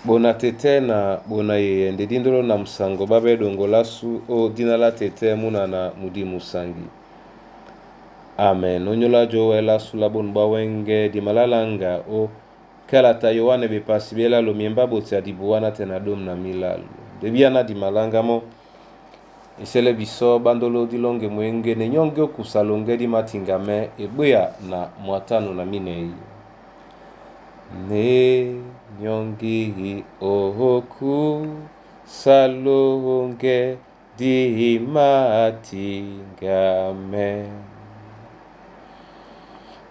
Bona tete na bona yeye nde dindolo na musango babe dongola su o dina la tete munana mudimu sangi. Amen. Onyola jo wela su la bonu bawenge di malalanga o kalata Yohane bepasi belalo miemba boti adibuwana te na dom na milalo. Debiana di malanga mo esele biso bandolo dilonge mwenge ne nyonge okusa longe di matingame ebweya na mwatano na minei. Ne nyongi oku salonge di matingame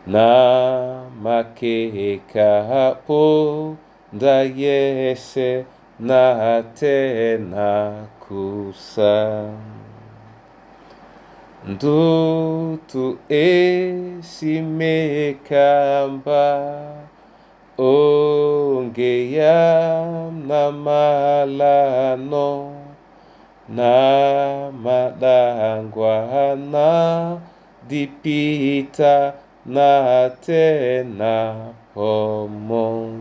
na makeka po ndayese na tena kusa ndutu esimekamba ongeya na malano na madangwa na dipita na tena pomo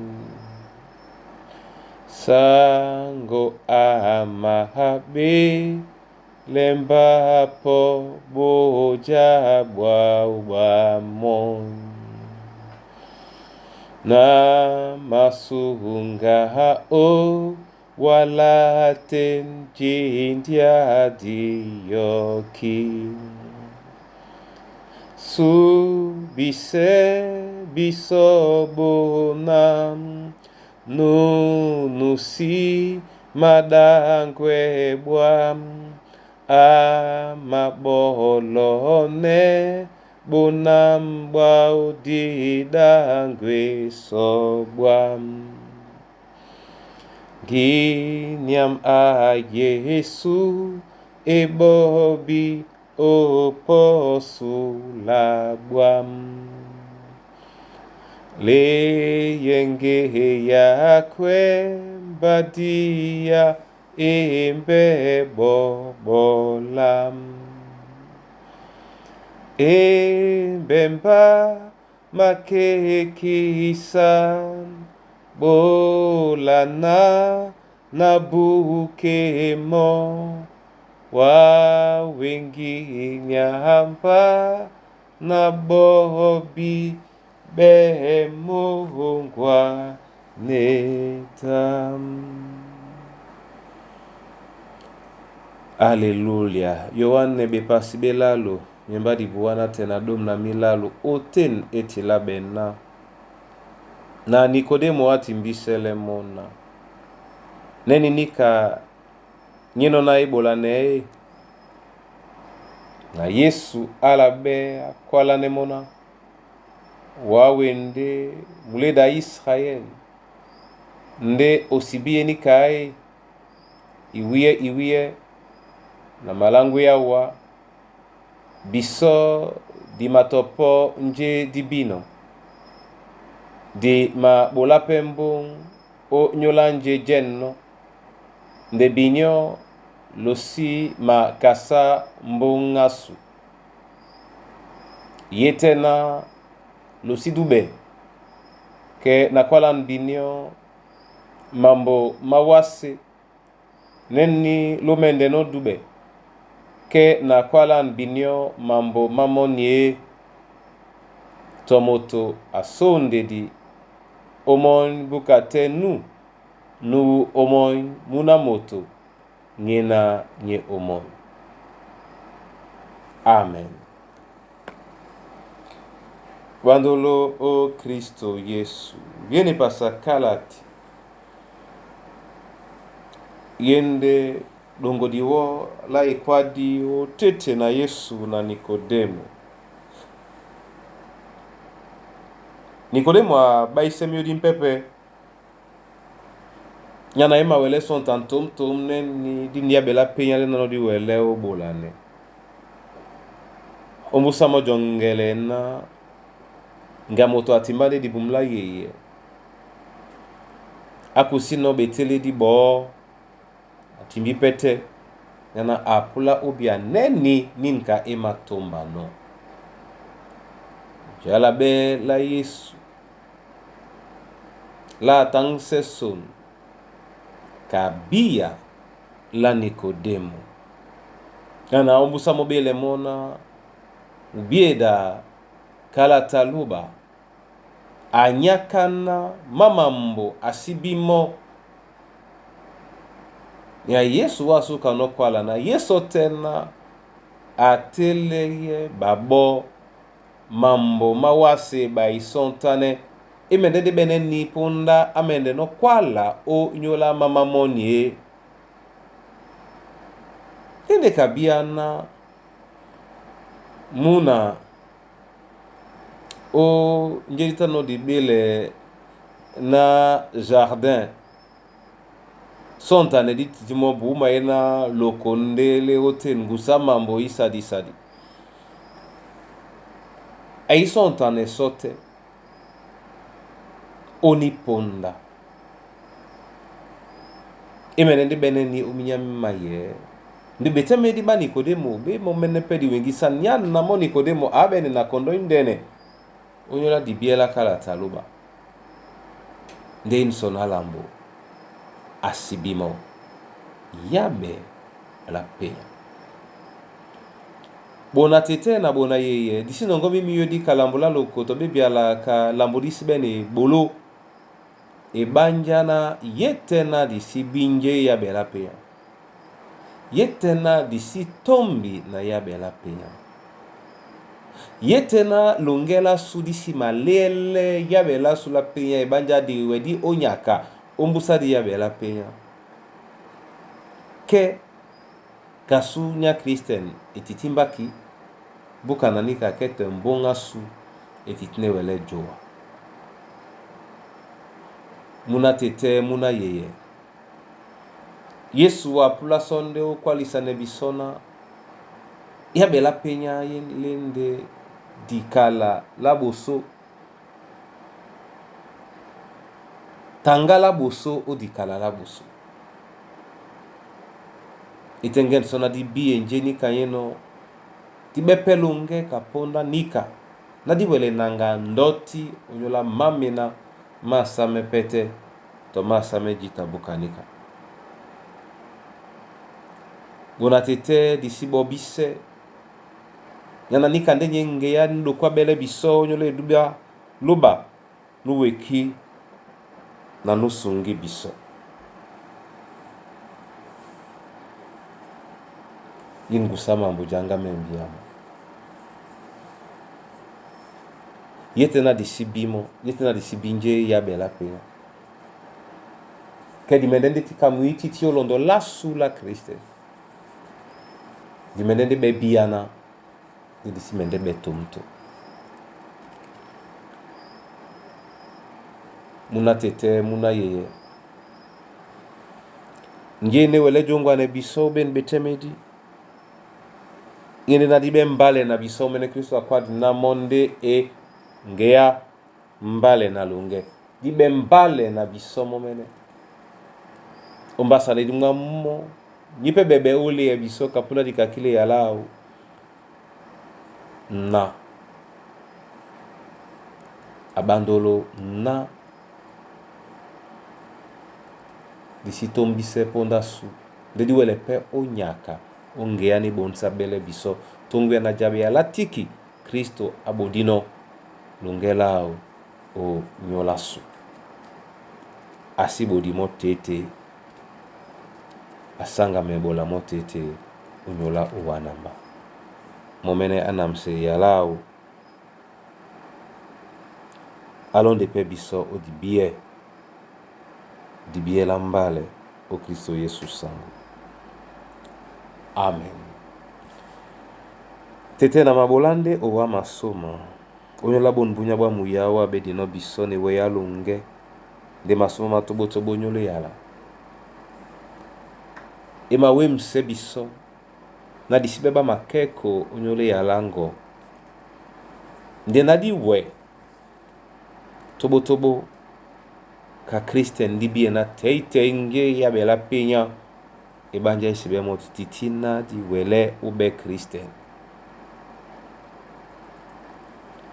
sango amahabe lembapo boja bwa ubamo na masunga o wala tenjindia dioki subise bisobonam nunusi madangwe bwam amabolone bonam bwaudidangwe sobwam Ginyam a Yesu ebobi oposulabwam leyenge yakwe badia embe bobolam embemba makekisa bolana na bukemo wa wengi nyamba na bobi bemohongwa netam. Aleluya. Yohane bepasi belalo miemba dibuwana tena dom na milalo oten etila bena na Nikodemo atimbisele mona neni nika nyino na ebola ne na Yesu alabe akwala ne mona wawende muleda Israel nde osibiye nikae iwiye iwiye na malangu yawa biso di matopo nje di bino di ma bola mbung o nyola nje jenno nde binyo losi ma kasa mbongasu yetena losi dube ke nakwala binyo mambo mawase neni lomende no dube ke nakwala binyo mambo mamonie tomoto asondedi omon bukate nu nu omon muna moto nyena nye omon. Amen. Bandolo o Kristo Yesu viene pasakalati yende dongodiwo la ikwadi o tete na Yesu na Nikodemo. Nikodemo abaisemi odi mpepe nyana ye mawele sonta ntomtom neni di niabela penya le nano di wele obolane ombusa mo jongele na nga moto atimba nde dibumla yeye akusi no betele di bo atimbi pete nyana apula obia neni ninka ema tomba no jala be la Yesu la tangse son Kabiya la Nikodemo. Yana ombusa mobele mona ubieda kalata luba anyakana mamambo asibimo ya Yesu wasuka nokwala na Yesu tena ateleye babo mambo mawase baisontane imende ndi bene ni punda amende nokwala o nyola mama monie ende kabiana muna o njelita no dibele na jardin sontane di titimo buma ena lokondele ote ngusa mambo isadi sadi ayi sontane sote oniponda imene ndi bene ni ominyami maye ndi beteme di ba Nikodemo be mo mene pe di wengisa nyana mo Nikodemo abene na kondo indene onyola di biela kala taluba nde insona lambo asibimo yabe la penya bona tete na bona yeye disi nongo mimi yo di kalambo la lokoto be biala ka lambo disi bene bolo ebanjana yetena disi binje yabe la penya yetena disi tombi na yabe la penya yetena longela su disi malele yabe la su la penya ebanja di wedi onyaka ombusa di yabe la penya ke kasu nya Christian etitimbaki bukana nika kete mbonga su etitine wele joa muna tete muna yeye Yesu apula sonde okwalisa ne bisona yabe la penya lende dikala la boso tanga la boso o dikala la boso itengen sona di biye njeni kayeno di bepelunge kaponda nika na di wele nanga ndoti onyola mamina masame pete to masame jita bukanika bona tete disi bobise yana nika nde nyenge ya ndokwa bele biso onyola edubia luba nuweki na nusungi biso yingusa mambo janga membiamo yete na disi bimo yete na disi binje ya bela penya ke dimende ndi tika muiti ti olondo la su la Christe dimende ndi be biana ndi disi mende be tomto muna tete muna yeye ngene wele jongwa ne biso ben betemedi ngene na dibe mbale na biso mene Kristo akwadi na monde e ngea mbale na lunge dibe mbale na biso momene ombasa le dunga mo nipe bebe ole ya biso kapula dikakile ya lao na abandolo na disi tombise ponda su ndedi wele pe onyaka ongea ni bonsa bele biso tongwe na jabe ya latiki Kristo abodino lungelao o nyola su asibodi mo tete asanga mebola mo tete onyola owanamba momene anamse yalao alonde pe biso o dibie dibie la mbale o Kristo Yesu sango. Amen. Tete na mabolande owa masoma onyola bonbunya bwa muyawa bedino biso ne weya longe nde masoma matobotobo onyolo yala ema wemse biso na disi beba makeko onyolo yala ngo nde na di we tobotobo ka Christian di bie na teite nge ya bela penya ebanja isibe mo titina di wele ube Christian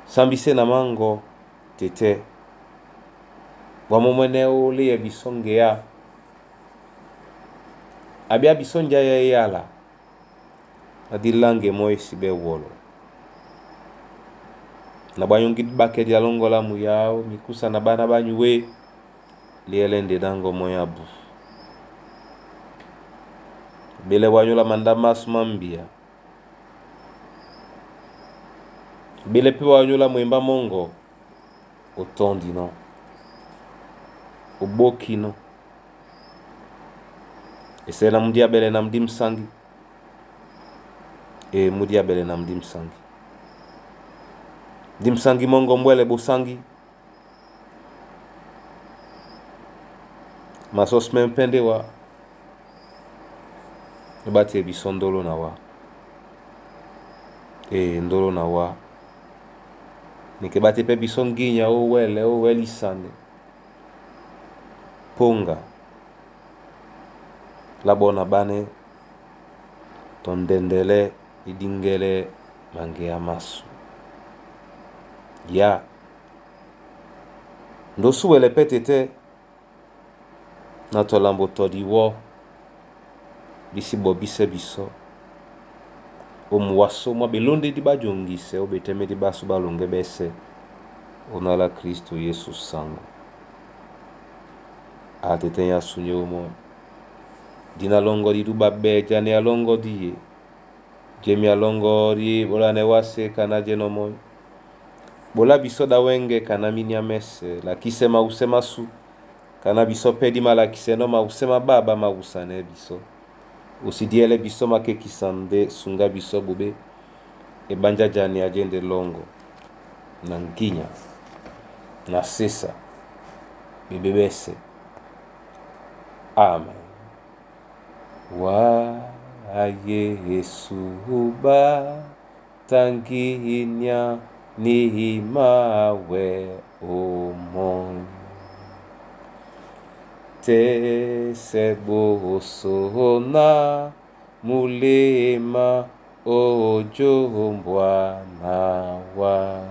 sambise na mango tete wamomwene ole ya bisonge ya Abia biso ndia ya eyala na dilange mo esi be wolo. Na bwanyongi bake dia longola muyao mikusa na bana banyuwe liele ndedango moyabu. Bele wanyola manda masu mambia. Bele pe wanyola mwemba mongo otondino. Obokino. Esela mudi abele na mudi msangi. E mudi abele na mudi msangi. Mudi msangi mongo mbwele bosangi. Masos mempende wa. Batie biso ndolo na wa. E ndolo na wa. Nike batie pe biso nginya owele owelisane. Ponga. Labona bane tondendele idingele mange ya masu. Ya. Ndosu wele petete na tolambo todiwo bisi bobise biso omuwaso mwa belondedi bajongise obetemedi baso balonge bese onala Kristo Yesu sango atete ya sunye omo dina longo di duba be jane alongo diye jemi alongo di bola ne wase kana jeno moi bola biso da wenge kana minia mese lakise mause masu kana biso pedi malakise no mause mababa mausane biso osidiele biso makekisande sunga biso bobe ebanja jani ajende longo na nginya na sesa bebebese. Amen. Wa Yesu ba tanginya ni mawe omon te sebo na mulema ojo mbwana wa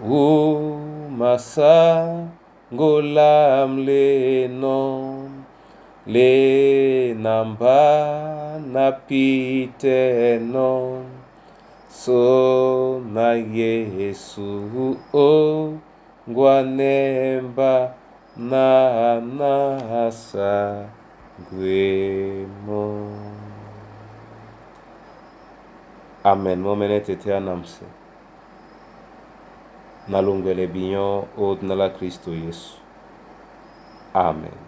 umasa ngolam leno le namba na piteno so na Yesu o ngwanemba na nasa gwemo. Amen. Momene tete anamse. Nalongwele binyo o la Kristo Yesu. Amen.